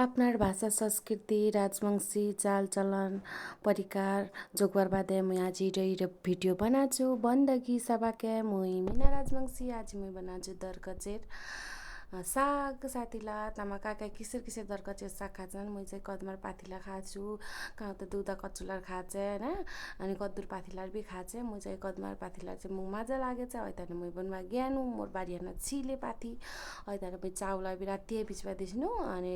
আপনার ভাষা संस्कृति राजवंशी चालचलन परिकार जोगवार बादे मैं आज भिडियो बनाछु बंदगी सबाके मुई मीना राजवंशी आज मैं बनाछु दरकचेर साग साथीला तमा काका किसर किसर दरकचेर साग खाछन् मुई चाहिँ कदमर पाथिला खाछु काउ त दुधा कचुलार खाचे हैन अनि कद्दुर पाथिलार भी खाचे मुई चाहिँ कदमर पाथिलार चाहिँ मुग मजा लागेछ हैतने मुई बनवा ज्ञानु मोर बारियाना छिले पाथी हैतने मुई चाउला भी रातिए भिजवा दिस्नु अनि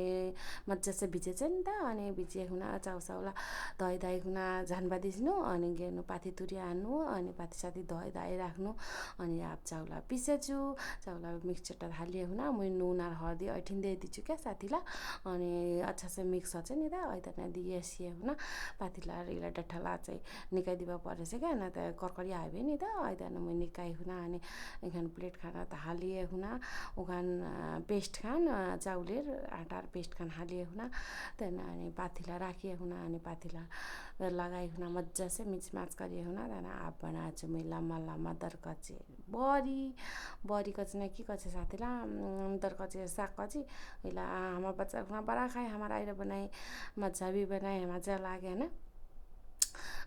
मजा से भिजे छ नि त अनि भिजे हुना चाउसाउला धोइ धाइ हुना झानबा दिस्नु अनि गेर्नु पाथी तुरी हान्नु अनि पाथी साथी धोइ धाइ राख्नु अनि आप चाउला पिसेछु चाउला मिक्सचर हालिए हुना मुई नुन और हल्दी ऐठिन दे दिछु क्या साथीला अनि अच्छा से मिक्स छ नि त हैतने दिए सिए हुना पाथिला इला डठला चाहिँ निकाइ दिबा परेछ क्या न त करकरी आबे नि त हैतने मुई निकाइ हुना अनि एखान प्लेट खाना त हालिए हुना उखान पेस्ट खान चाउलेर आटार पेस्ट खान हालिए हुना त्यहाँदेखि अनि पाथिला राखिए हुना अनि पाथिला लगाइ हुना मजा से मिचमाच गरिए हुना त्यहाँदेखि आप बनाछु मैं लामा लामा दरकचे बरी कचना की कचे साथीला दरकचे साग कची इला हमार बच्चा खुना बड़ा खाए हमारा आइरा बनाए मजा भी बनाए मजा लागे ना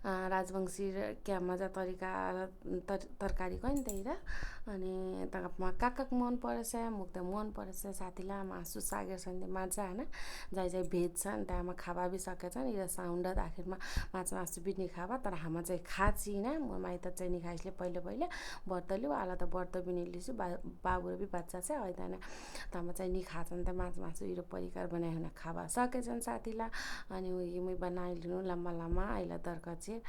राजवंशी क्या मजा तरिका तरकारी कहिन त्यही अनि तमा काकाक मन परेछ मुख त मन परेछ साथीला मासु सागेर सन्धि माछा हैन जाई जाई भेज छन् त्यहाँमा खाबा भी सकेछन् इरा साउन्ड आखिरमा माछा मासु भी नि खाबा तर हामा चाहिँ खाची ना म माइत चाहिँ नि खाइसले पहिले बर्तलु आला त बर्त भी नि लिसु बाबु भी बच्चा छ हैतने तमा चाहिँ नि खाछन् त माछा मासु इरो परिकार बनाइ हुना खाबा सकेछन् साथीला अनि उही बनाइलिनु लम्बा लम्बा आइला दरकचे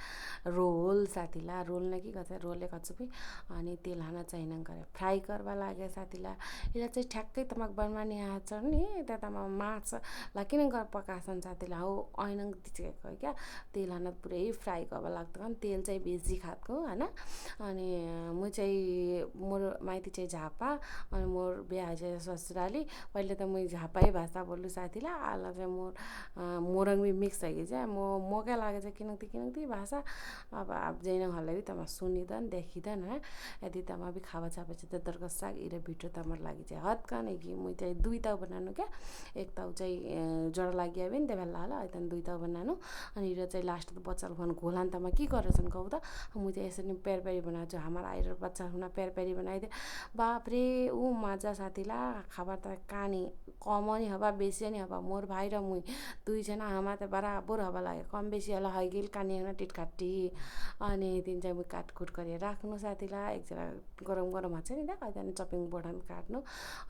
रोल साथीला रोल न की कछ रोले कछु भी अनि तेल हाना चाहिन करे फ्राई करवा लागे साथीला इला चाहिँ ठ्याक्कै तमक बनवानी आछ नि त्यतामा माछ लाकिन गर पकाछन् साथीला हो ऐनङ दिचेको क्या तेल हाना पुरै फ्राई करवा लाग्छ कन तेल चाहिँ बेसी खातको हैन अनि म चाहिँ मोर माइती चाहिँ झापा अनि मोर बिहा चाहिँ ससुराली पहिले त म झापाई भाषा बोल्नु साथीला आला चाहिँ मोरङ भी मिक्स है कि म मोका लागे चाहिँ किनकि भाषा अब आप जैन हल्ले भी तमा सुनिदन देखिदन है यदि तमा भी खावा छापे चाहिँ दरक साग इरे भिडियो तमर लागि चाहिँ हत्काने कि मुई चाहिँ दुई ताउ बनानु क्या एक ताउ चाहिँ जरा लागि आबे नि तेबेला होला हैतन दुई ताउ बनानु अनि इरे चाहिँ लास्ट त बच्चा खन घोलान तमा की गरेछन् कहू त मुई चाहिँ यसरी पेरपेरी बनाछु हमार आइर बच्चा हुना पेरपेरी बनाइदे बाप रे ऊ मजा साथीला खाबार त कानी कमनी हवा बेसी नि हवा मोर भाइ र मुई दुई जना हमा त बराबर हवा लागे कम बेसी होला हैगिल कानी हुना टिटकाटी अनि दिन चाहिँ मुई काटकुट गरेर राख्नु साथीला एकजना गरम छ नि त हैतने चपिङ बोर्डन काट्नु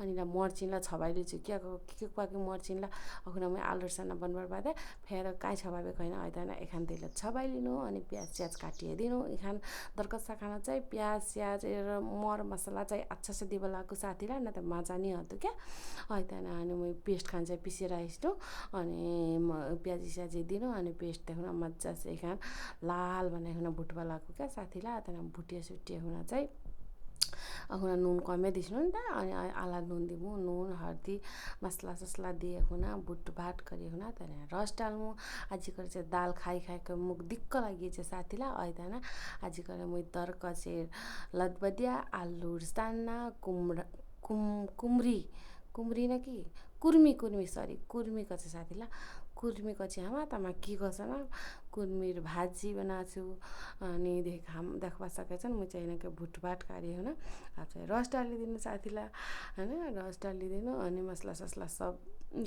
अनि ला मर्चिनला छबाइले छु के पाके मर्चिनला अखुना मुई आलु सना बनबर बादे फेर काई छबाबे खैन हैतने एखान तेल छबाइलिनु अनि प्याज स्याज काटिए दिनु एखान दरकसा खाना चाहिँ प्याज स्याज र मर मसला चाहिँ अच्छा से दिबा लागु साथीला न त मजा नि हतु क्या हैतने अनि मुई पेस्ट खान चाहिँ पिसेर आइसनु अनि प्याज स्याज दिनु अनि पेस्ट देखुन मजा से एखान लाल बनाइ हुना भुटवा लागु क्या साथीला त्यहाँ भुटिया सुटिया हुना चाहिँ अखुना नुन कमे दिस्नु नि त अनि आला नुन दिमु नुन हर्दी मसला ससला दिए हुना भुट भाट गरे हुना त्यहाँ रस डाल्नु आजि करे चाहिँ दाल खाइ के मुख दिक्क लागि चाहिँ साथीला हैतन आजि करे मुई दरकचे लदबदिया आलु सान्ना कुम्री न कि कुर्मी सरी कुर्मी कचे साथीला कुर्मी कचे हामा तमा की गर्छन कुर्मीर भाजी बनाछु अनि देखबा सकेछन् म चाहिँ के भुटभाट कार्य हुन चाहिँ रस डालिदिनु साथीला हैन रस डालिदिनु अनि मसला ससला सब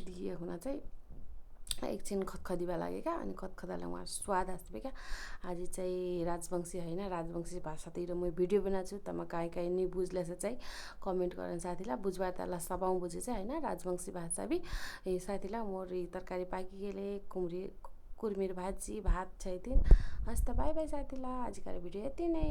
दिए हुन चाहिँ एकछिन खदखदिबा लाग्यो क्या अनि खदखदाले उहाँ स्वाद आसबे क्या आज चाहिँ राजवंशी हैन राजवंशी भाषातिर म भिडियो बनाछु तमा काई नि बुझलेछ चाहिँ कमेन्ट गर्न साथीला बुझबा तला सबाउ बुझे चाहिँ हैन राजवंशी भाषा भी ए साथीला मोर तरकारी पाकी गेले कुर्मीर भाजी भात छैदिन हस्त बाई बाई साथीला आज का भिडियो यति नै।